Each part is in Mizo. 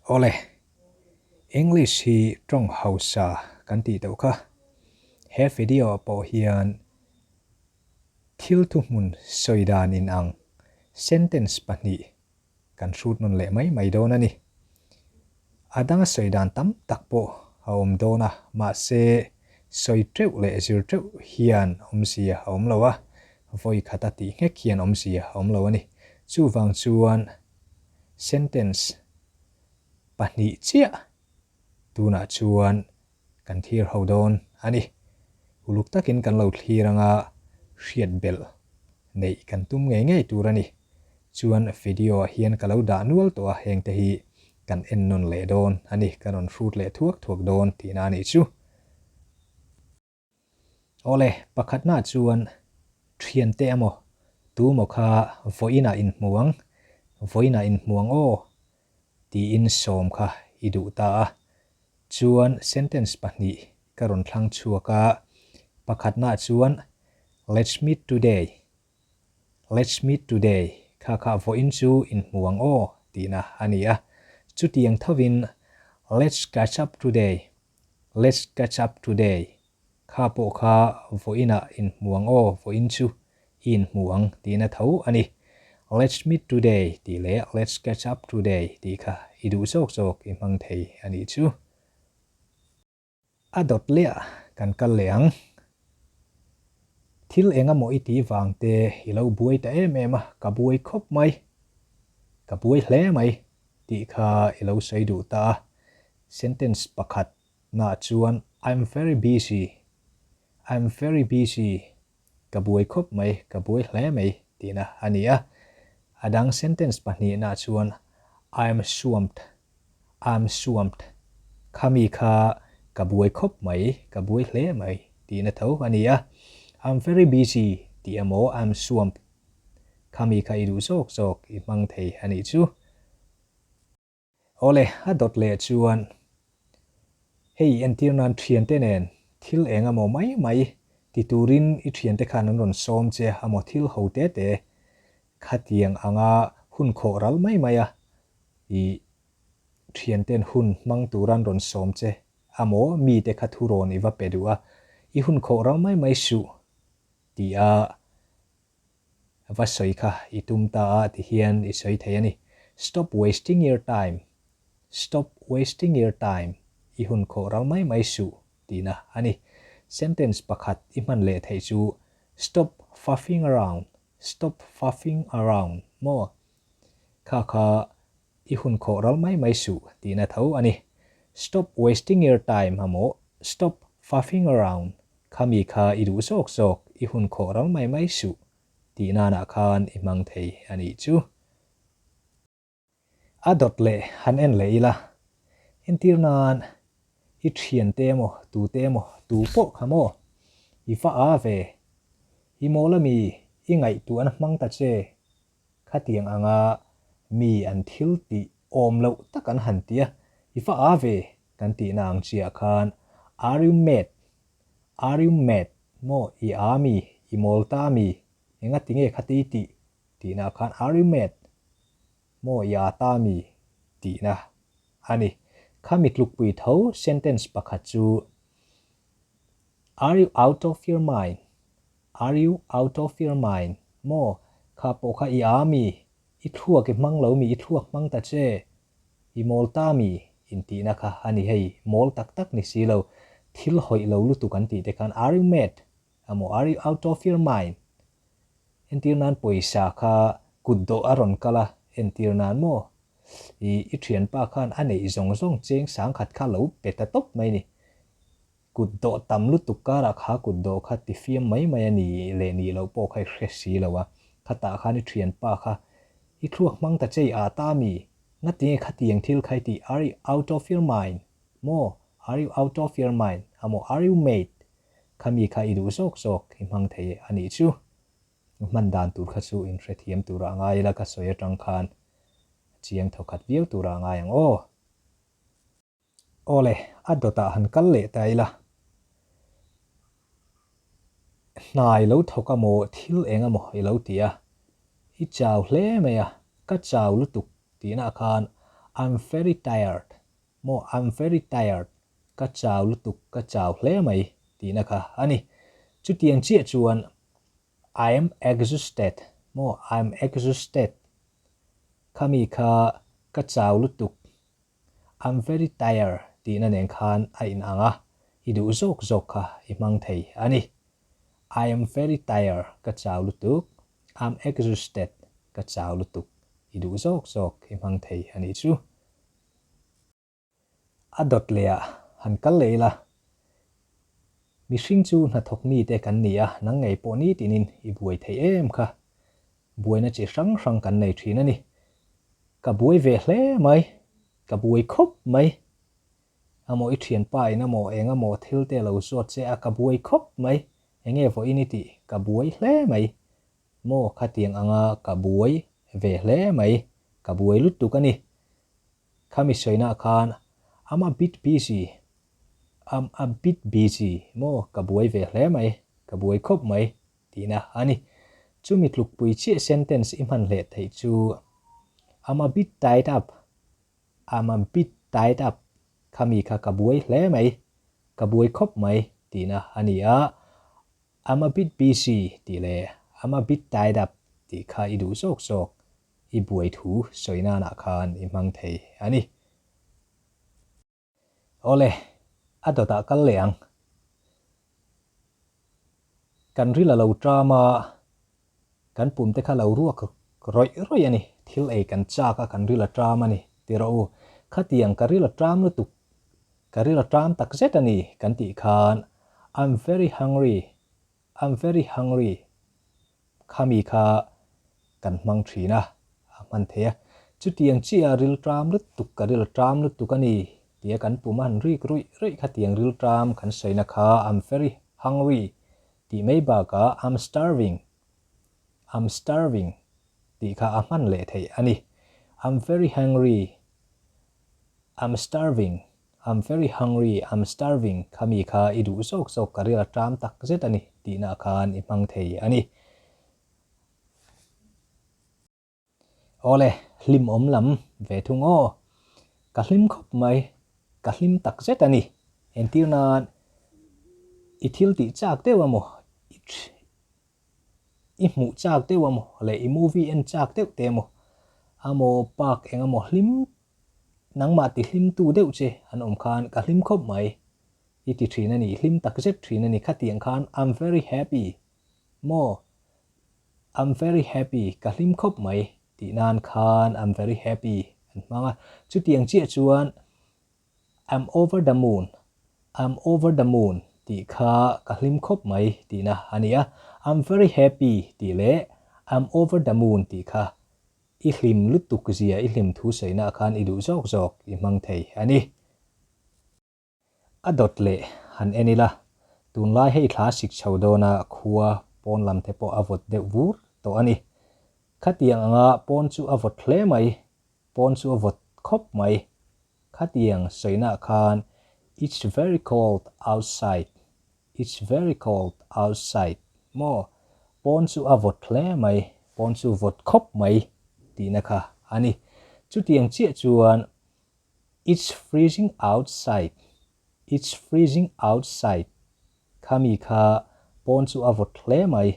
Awle, English hi tawng hausa kan tih tawh kha. He video ah pawh hian thil thuhmun sawi dan inang sentence pahnih kan hrut nawn leh mai mai dawn a ni. A danga sawi dan tam tak pawh a awm dawn a, mahse sawi teuh leh zir teuh hian awmzia a awm lo a, vawi khata tih nghek hian awmzia a awm lo a ni. Chuvang chuan sentence pahnih chiah tunah chuan kan thlir ho dawn a ni. Uluk takin kan lo thlir anga hriat belh neih kan tum ngei ngei tur a ni. Chuan video ah hian ka lo dah nual tawh a, hengte hi kan en nawn leh dawn a ni, ka rawn hrut leh thuak thuak dawn tihna a nih chu. Awle, pakhatna chuan thiante emaw tu maw kha vawiinah inhmu ang, vawiinah inhmu ang aw tiin sawm kha i duh ta a. Chuan sentence pahnih ka rawn thlang chhuak a, pakhatna chuan Let's meet today, let's meet today kha kha vawiin chu inhmu ang aw tihna a ni a. Chutiang thovin Let's catch up today, Let's catch up today, kha pawh kha vawiinah inhmu ang aw, vawiin chu i inhmu ang tihna tho a ni. Let's meet today tih leh let's catch up today tih kha i duh zawk zawk i hmang thei a nih chu. A dawt leh ah kan kal leh ang. Thil eng emaw i tih vang te i lo buai ta em em a, ka buai khawp mai, ka buai hle mai tih kha i lo sawi duh ta a. Sentence pakhat nah chuan I'm very busy, I'm very busy, ka buai khawp mai, ka buai hle mai tihna a ni a. A dang sentence pahnih nah chuan I'm swamped, I'm swamped, khami kha ka buai khawp mai, ka buai hle mai tihna tho a ni a. I'm very busy tih emaw I'm swamped khami kha i duh zawk zawk i hmang thei a nih chu. Awle, a dawt leh chuan hei entir nan thiante nen thil eng emaw mai mai ti turin i thiante khan an rawn sawm che emaw thil ho te te khatiang anga hun khawh ral mai mai a i thianten hun hmang tura an rawn sawm che emaw mite kha thurawn i va pe duh a i hun khawh ral mai mai suh tih a Va sawi kha i tum ta a ti hian i sawi thei a ni. Stop wasting your time, Stop wasting your time, i hun khawh ral mai mai suh tihna a ni. Sentence pakhat i hman leh theih chu Stop faffing around, Stop faffing around, maw? Kha kha i hun khawh ral mai mai suh tihna tho a ni. Stop wasting your time a maw? Stop faffing around, Khami kha i duh zawk zawk, i hun khawh ral mai mai suh tih nanah khan i hmang thei a nih chu. A dawt leh han en leh ila, entir nan i thiante emaw tute emaw tu pawh kha maw i va a ve, i mawl ami i ngaihtuahna hmang ta che, khatiang anga mi an thil tih awm loh tak an han ti a, i va a ve Kan tihna ang chiah khan Are you mad? Are you mad? Maw i aa mi? I mawl ta mi? Enga tinge kha ti tih? Tihna khan Are you mad? Maw i aa ta mi? Tihna a ni. Khami tlukpui tho sentence pakhat chu Are you out of your mind? Are you out of your mind? Maw kha pawh kha i aa mi? I thluak i hmang lo mi? I thluak hmang ta che? I mawl ta mi? Intihna kha a ni hei, mawl tak tak ni si lo, thil hawih lo lutuk an tih te khan are you mad? Emaw are you out of your mind? Entir nan pawisa kha kut dawh a rawn kal a, entir nan maw? I i thianpa khan a neih zawng zawng cheng sangkhat kha lo pe ta tawp mai ni. Kut dawh tam lutuk karah kha kut dawh kha ti fiam mai mai a ni leh nih loh pawh kha i hre si lo a, khatah khan i thianpa kha i thluak hmang ta che i ah ta mi? Ngatinge khatiang thil kha i tih are you out of your mind? Maw? Are you out of your mind? A maw are you mad? Kha mi kha i duh zawk zawk i hmang thei a nih chu. Hman dan tur kha chu in hrethiam turah ngai ila ka sawi atang khan chiang thawkhat viau turah ngai ang aw. Awle, a dawtah han kal leh ta ila. Hna i lo thawk a maw, thil eng emaw i lo ti a, i chau hle mai a, ka chau lutuk tihna khan I'm very tired, maw I'm very tired, ka chau lutuk, ka chau hle mai tihna kha a ni. Chutiang chiah chuan I am exhausted, maw I'm exhausted, khami kha ka chau lutuk, I'm very tired tihna nen khan a inang a, i duh zawk zawk kha i hmang thei a ni. I am very tired, ka chau lutuk, I'm exhausted, ka chau lutuk, i duh zawk zawk i hmang thei a nih chu. A dawt leh ah han kal leh ila, mihring chu hnathawk mite kan ni a, nang ngei pawh nitinin i buai thei em kha. Buaina chi hrang hrang kan nei thin a ni. Ka buai ve hle mai, ka buai khawp mai. Amaw i thianpa in amaw eng amaw thil te lo zawt che a, ka buai khawp mai. Enge vawiin i tih? Ka buai hle mai. Maw khatiang anga ka buai ve hle mai, ka buai lutuk a ni. Khami sawiinaah khan I'm a bit busy, I'm a bit busy, maw ka buai ve hle mai, ka buai khawp mai. Tihna a ni. Chumi tlukpui chiah sentence i hman hleh theih chu I'm a bit tied up, I'm a bit tied up, khami kha ka buai hle mai, ka buai khawp mai tihna a ni a, I'm a bit busy tih leh I'm a bit tied up tih kha i duh zawk zawk, i buai thu sawi nanah khan i hmang thei a ni. Awle, a dawtah kal leh ang. Kan ril a lo ṭam a, kan pum te kha lo ruak rawih rawih a ni. Thil ei kan chak a, kan ril a ṭam a ni. Ti rawh u, khatiang ka ril a ṭam lutuk, ka ril a ṭam tak zet a ni kan tih khan I'm very hungry, I'm very hungry Khami kha kan hmang thin a, a hman thei a. Chutiang chiah a rilṭam lutuk, ka rilṭam lutuk a ni tia kan pum a han rik ruih ruih khatiang rilṭam kan sawina kha I'm very hungry tih mai bakah I'm starving, I'm starving tih kha a hman leh theih a ni. I'm very hungry, I'm starving. I'm very hungry, I'm starving, kha mi kha i duh zawk zawk ka ril a ṭam tak zet a ni tihna khan i hmang thei a ni. Awle, hlim awm lam ve thung aw. Ka hlim khawp mai, ka hlim tak zet a ni. Entir nan i thil tih chak deuh emaw, i i hmuh chak deuh emaw leh i movie en chak deuh te emaw, amaw park eng emaw hlim Nangmah ti hlimtu deuh che an awm khan ka hlim khawp mai. I ti thin a ni, hlim tak zet thin a ni. Khatiang khan I'm very happy maw? I'm very happy, ka hlim khawp mai tih nan khan I'm very happy an hmang a. Chutiang chiah chuan I'm over the moon, I'm over the moon tih kha ka hlim khawp mai tihna a ni a. I'm very happy tih leh I'm over the moon tih kha I hlim lutuk zia i hlim thu sawihnah khan i duh zawk zawk i hmang thei a ni. A dawt leh han en ila, tunlai hei thla sik chho dawna khua pawn lam te pawh a vawt deuh vur tawh a ni. Khatiang anga pawn chu a vawt hle mai, pawn chu a vawt khawp mai. Khatiang sawihnah khan It's very cold outside It's very cold outside maw? Pawn chu a vawt hle mai, pawn chu vawt khawp mai tihna kha a ni. Chutiang chiah chuan It's freezing outside, It's freezing outside kha mi kha pawn chu a vawt hle mai.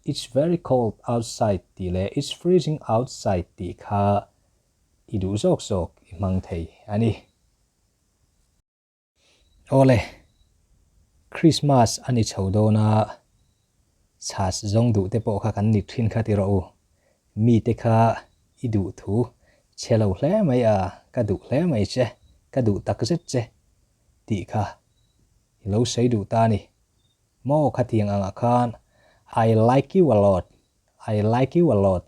It's very cold outside tih leh It's freezing outside tih kha i duh zawk zawk i hmang thei a ni. Awle, Christmas a ni chho dawn a, chhas zawng duh te pawh kha kan ni thin kha ti rawh u. Mite kha i duh thu chhe lo hle mai a, ka duh hle mai che, ka duh tak zet che tih kha i lo sawi duh ta a ni. Maw khatiang angah khan I like you a lot I like you a lot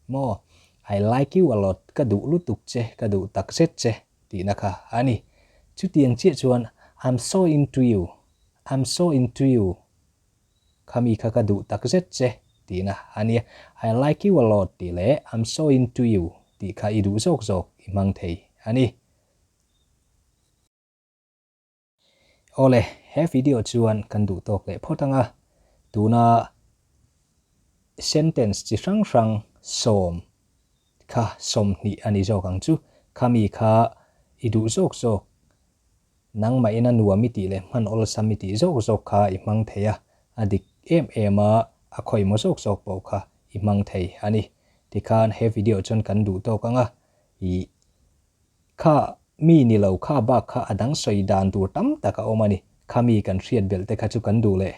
maw? I like you a lot, ka duh lutuk che, ka duh tak zet che tihna kha a ni. Chutiang chiah chuan I'm so into you, I'm so into you kha mi kha ka duh tak zet che tihna a nia. I like you a lot tih leh I'm so into you tih kha i duh zawk zawk i hmang thei a ni. Awle, he video chuan kan duh tawk leh phawt ang a, tuna sentence chi hrang hrang sawm kha 20 a ni zawk ang chu. Khami kha i duh zawk zawk, nangmah ina nuam i tih leh hman awlsam i tih zawk zawk kha i hmang thei a, a dik em em a, a khawimaw zawk zawk pawh kha i hmang thei a ni. Tikhan he video chuan kan duh tawk ang a, i kha mi ni lo kha bak kha a dang sawi dan tur tam tak a awm a ni. Khami kan hriat belh te kha chu kan duh leh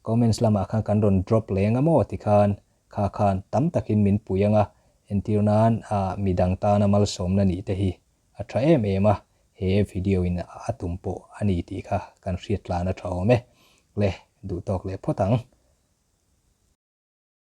comments lamah khan kan rawn drop leng a maw tikhan Kha khan tam takin min pui ang a, entir nan ah midang tana malsawmna nih te hi a tha em em a, he video in a tum pawh a ni tih kha kan hriat tlan a tha awm e. Le, duhtawk leh phawt ang.